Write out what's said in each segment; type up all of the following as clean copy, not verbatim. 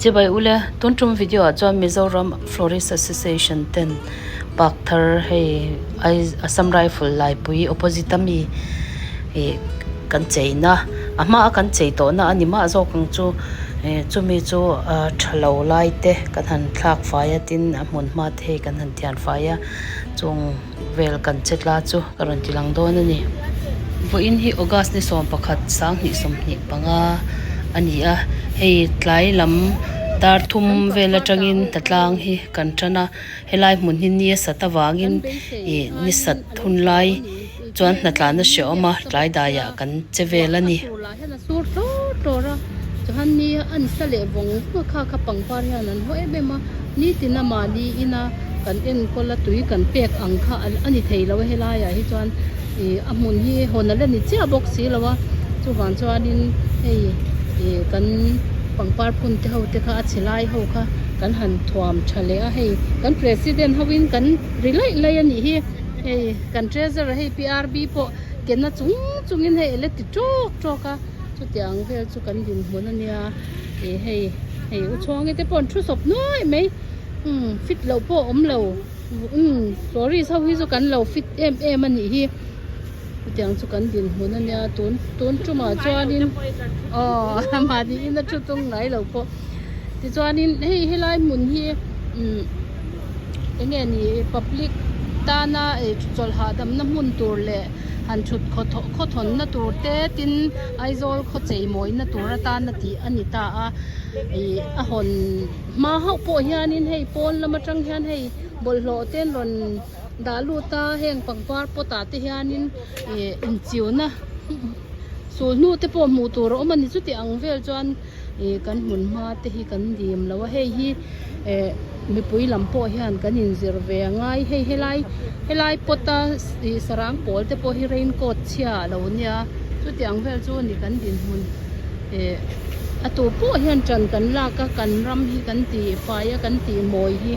Chibai ule, tun tum video ah chuan Mizoram Florist Association ten park thar hei Assam Rifle laipui opposite ami ih kan cheina a hma a kan chei tawh na a ni mah zawk ang chu ih chumi chu a tha lo lai te kan han thlak fai a tin a hmun hma te hei kan han thian fai a chung vel kan che tla chu ka rawn ti lang dawn a ni. Vawiin hi August ni 11 2025 a ni a, hei tlai lam dar thum vel atangin hna tlang hi kan tan a, helai hmun hi ni a sat avangin ih ni sat hun lai chuan hna tlan a hrehawm a, tlai daiah kan che vel a ni. Kan enkawl a tui kan pek ang kha a ni thei lo a helaiah hi chuan ih a hmun hi hawn a la ni chiah bawk si lo a chuvang chuanin hei ih kan pangpar phun te ho te kha a chhe lai ho kha kan han thuam tha leh a hei kan president ho in kan ri laih laih a nih hi hei kan treasurer hei P R B pawh ke na chung chung in hei a la ti tawk tawk a chutiang vel chu kan dinhmun a nia ih hei hei u chhuangi te pawh an thu sawp nuai mai. Umm fit loh pawh a awm lo umm florist ho hi chu kan lo fit em em a nih hi chutiang chu kan dinhmun a nia tun tun tumah chuanin aw mahni in a thu tung ngai lo pawh tichuanin hei helai hmun hi umm eng nge ni public tana ih chawlh hahdamna hmun tur leh han thut khaw khawthawnna tur te tin Aizawl khaw chei mawina tur atana tih a ni ta a ih a hawn. Hma hauh pawh hianin hei pawn lam atang hian hei bawlhhlawh te an rawn dah lut a heng pangpar pot ah te hianin ih inchiuna sul hnu te pawh hmuh tur a awm a ni chuti ang vel chuan ih kan hmun hma te hi kan dim lo a hei hi eh mipui lam pawh hian kan inzir ve a ngai hei helai helai pot a ih sarang pawl te pawh hi raincoat chhia a lo nia chuti ang vel chu a ni kan dinhmun eh. A tu pawh hian ṭan kan lak a, kan ram hi kan ti fai a, kan tih mawi hi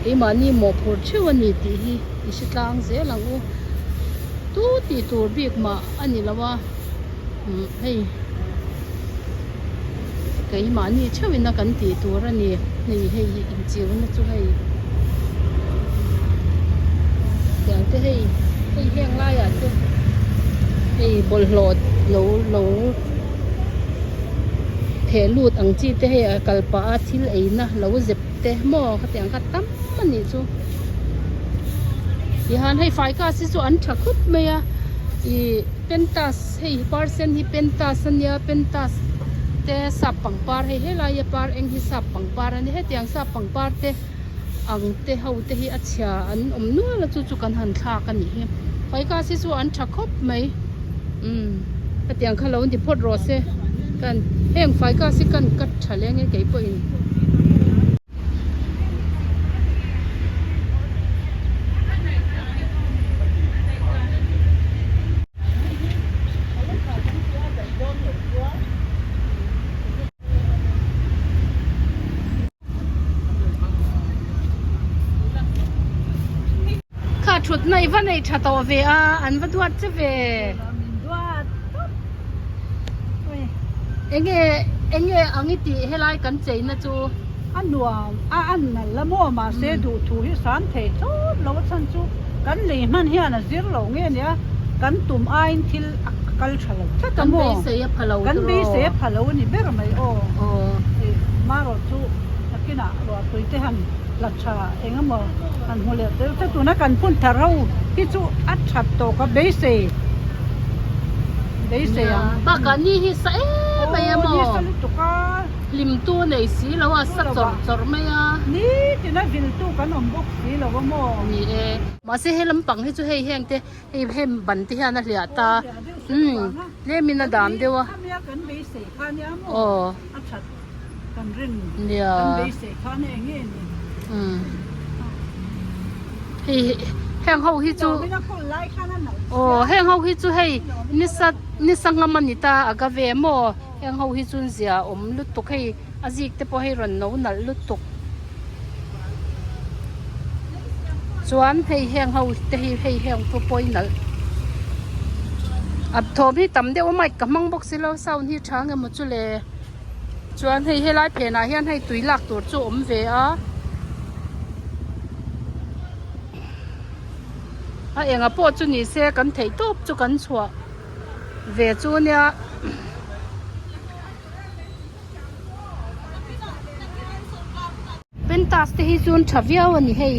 keimahni mawhphurh theuh a ni tih hi i hre tlang zel ang u. Tu tih tur bik mah a ni lo a, umm hei keimahni theuhin a kan tih tur a ni, hei hei hi inchiuna chu hei tiang te hei hei heng laiah te hei bawlhhlawh lo lo. Theh lut ang chi te hei a kal pah a thil ei na lo zep te maw khatiang kha tam a nih chu tihian hei fai class hi chu an tha khawp mai a ih pentas hei percent hi pentas a nia pentas te sap pangpar hei helai a par eng hi sap pangpar a nia hetiang sap pangpar te ang te ho te hi a chhia an awm nual a chu chu kan han thlak a nih hi fai class hi chu an tha khawp mai umm. Hetiang kha lo ni phawt rawh se kan heng fai class hi kan cut tha leng e kei pawhin. Kha thutna i va nei tha tawh ve a, an va duat che ve. Enge enge ang i tih helai kan cheina chu. A nuam a an nalh la maw mahse duhthu hi san thei thlawt lo a chhan chu kan lei hman hian a zir lo nge nia kan tum aiin thil a kal tha lo tlat a maw. Kan beisei a pha lo Kan beisei a pha lo a ni ber mai aw. Marawh chu nakinah ruahpui te han la tha eng emaw han hmu leh tel te tuna kan phun thar ho hi chu a that tawh ka beisei beisei ang. Bakah ni hi sa em mai a maw? Aw ni sa lutuk a. Hlim tu nei si lo a sa chawrh chawrh mai a. Ni tina vil tu kan awm bawk si lo a maw? Ni e. Mahse he lampang hi chu hei heng te hei hem ban te hian a hliah ta umm tlemin a dam deuh a. Aw. Nia. Umm. Hei heng ho hi chu aw heng ho hi chu hei nisa nisa ngam a ni ta a ka ve maw heng ho hi chu zia awm lutuk hei a zik te pawh hei rawn no nalh lutuk. Chuan hei heng ho te hi hei heng pawh pawi nalh a thawm hi tam deuh a mic ka hmang bawk si lo sound hi tha nge maw chu le. Chuan hei helai phenah hian hei tui lak tur chu a awm ve a. A enga pawh chu ni se kan theih tawp chu kan chhuah ve chu nia. Pentas te hi chuan tha viau a ni hei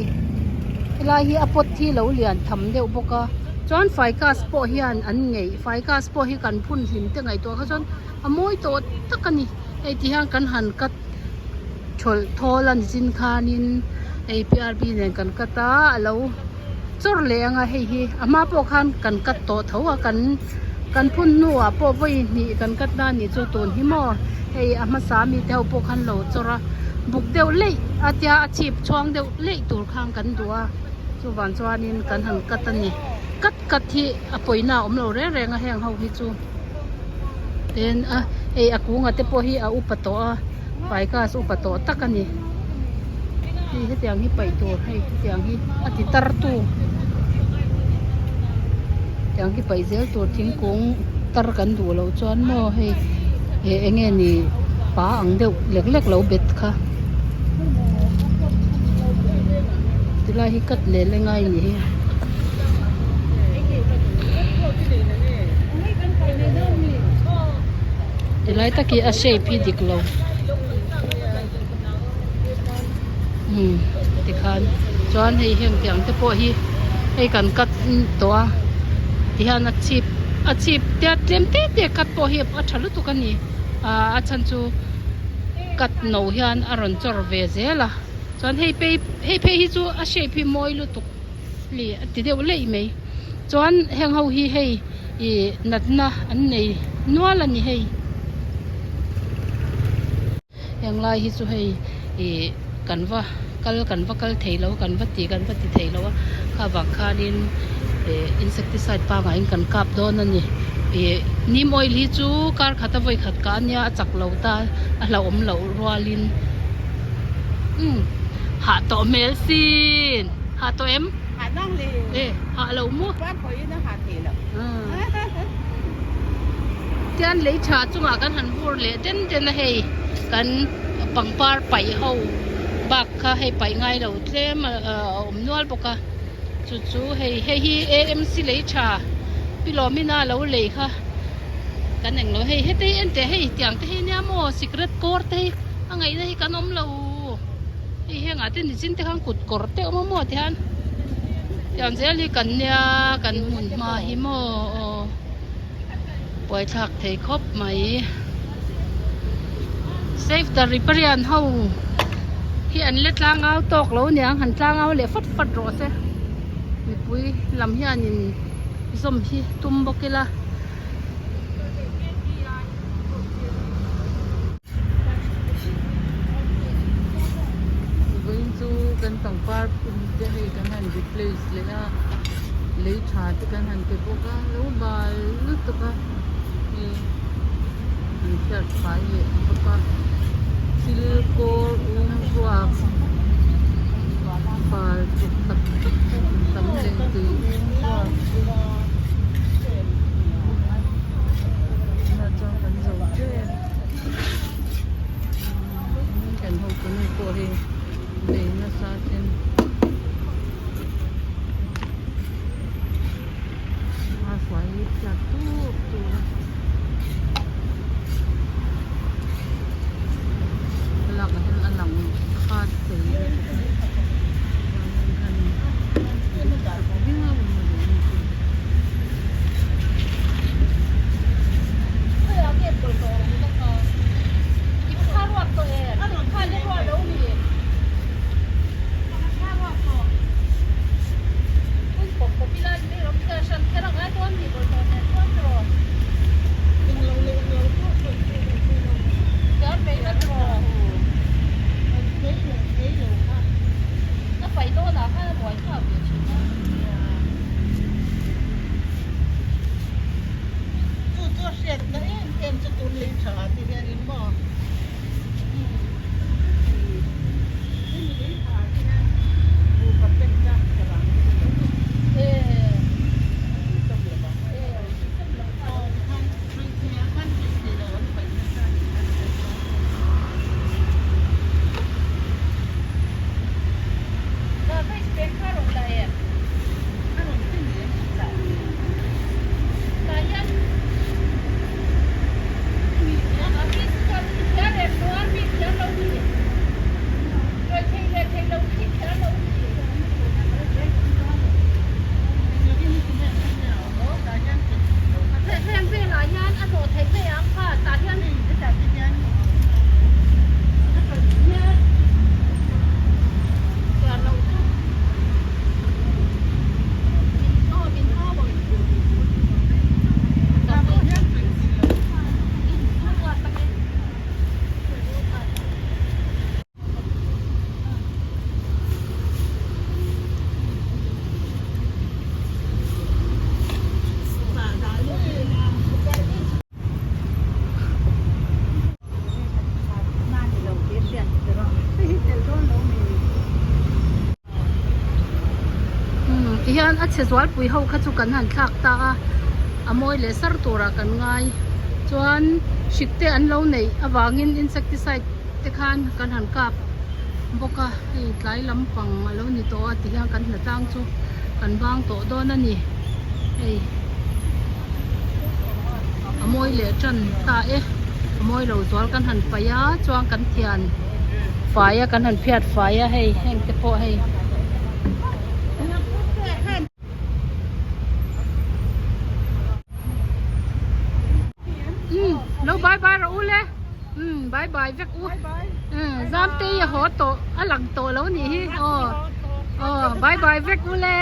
helai hi a pot hi lo lian tham deuh bawk a chuan ficus pawh hian an ngeih ficus pawh hi kan phun hlim te ngaihtuah kha chuan a mawi tawh tak a ni hei ti hian kan han cut thawlh thawl a ni chin khanin hei P R B nen kan cut a a lo chawr leh ang a hei hi a hma pawh khan kan cut tawh tho a kan kan phun hnuah pawh vawi hnih kan cut na anih chu tun hi maw hei a hmasa mi te ho pawh khan lo chawr a buk deuh leih a tia a chhip chhuang deuh leih tur khan kan duh a chuvang chuanin kan han cut a ni cut cut hi a pawina a awm lo reng reng a heng ho hi chu tin a hei a kunga te pawh hi a upa tawh a ficus upa tawh tak a ni hei hetiang hi paih tur hei hetiang hi a ti tar tu tiang hi paih zel tur thingkung tar kan duh loh chuan maw hei eh eng nge ni pa ang deuh lek lek lo bet kha tilai hi cut leh la ngai a ni hi. Tilai tak hi a shape hi dik lo umm tikhan chuan hei heng tiang te pawh hi hei kan cut tawh a tihian a chhip a chhip te tlem te te cut pawh hi a tha lutuk a ni ahh a chhan chu cut no hian a rawn chawr ve zel a chuan hei phei hei phei hi chu a shape hi mawi lutuk li a ti deuh leih mai chuan heng ho hi hei ih natna an nei nual a ni hei heng lai hi chu hei ih kan va kal kan va kal thei lo kan va ti kan va ti thei lo a kha vang khanin ih insecticide pangaiin kan kap dawn a ni ih neem oil hi chu kar khat a vawi khat kah ania a chak lo ta a hlauhawm loh rualin umm hah tawh hmel sin hah tawh em Hah nang le e hah lo maw Chuan pawhin a hah thei lo Tian lei tha chungah kan han vur leh den den a hei kan pangpar paih ho bak kha hei paih ngai lo tlem a awm nual bawk a chu chu hei hei hi A M C lei tha pilawmina lo lei kha kan englo hei heti en teh hei tiang te hi nia maw sikret kawr te hi a ngaihna hi kan awm lo. Hei hengah te nichin te khan kut kawr te awm a maw tihian tiang zel hi kan nia kan hmun hma hi maw aw buaithlak thei khawp mai save the riparian ho hi an la tlangau tawk lo aniang han tlangau leh fat fat rawh se mipui lam hianin zawm hi tum bawk ila. Vawiin chu kan pangpar phun te hei kan han replace leh a lei tha te kan han pe bawk a lo bal lutuk a hei an hriat fai leh bawk a thil kawr um ruak bal chawp tak tak tam leh tui um ruak tunah chuan kan zo tep. Kan hotunu pawh hi bei nasa ten a hruai hi phiat tuk tur a thlalak ah hian a lang khat thei lutuk a chuanin kan duhsak viau a ni. Chu chu a hriatna em em chu tun lei tha te hian in maw hemi lei tha te hian buhva pen ka ka rang te hi lo an chawm lo vang aw khan hmeichhia khan hmeichhe lo an paih nasa a ni. chhe zualpui ho kha chu kan han thlak ta a, a mawi leh sar turah kan ngai. Chuan hrik te an lo neih avangin insecticide te khan kan han kap bawk a, hei tlai lampang a lo ni tawh a tihian kan hnatlang chu kan bang tawh dawn a ni hei a mawi leh tan ta e a mawi lo zual kan han paih a chuan kan thian fai a kan han phiat fai a hei heng te pawh hei. Umm lo bye bye rawh u le umm bye bye vek u umm Zamtei a haw tawh a lang tawh lo nih hi aw aw bye bye vek u le.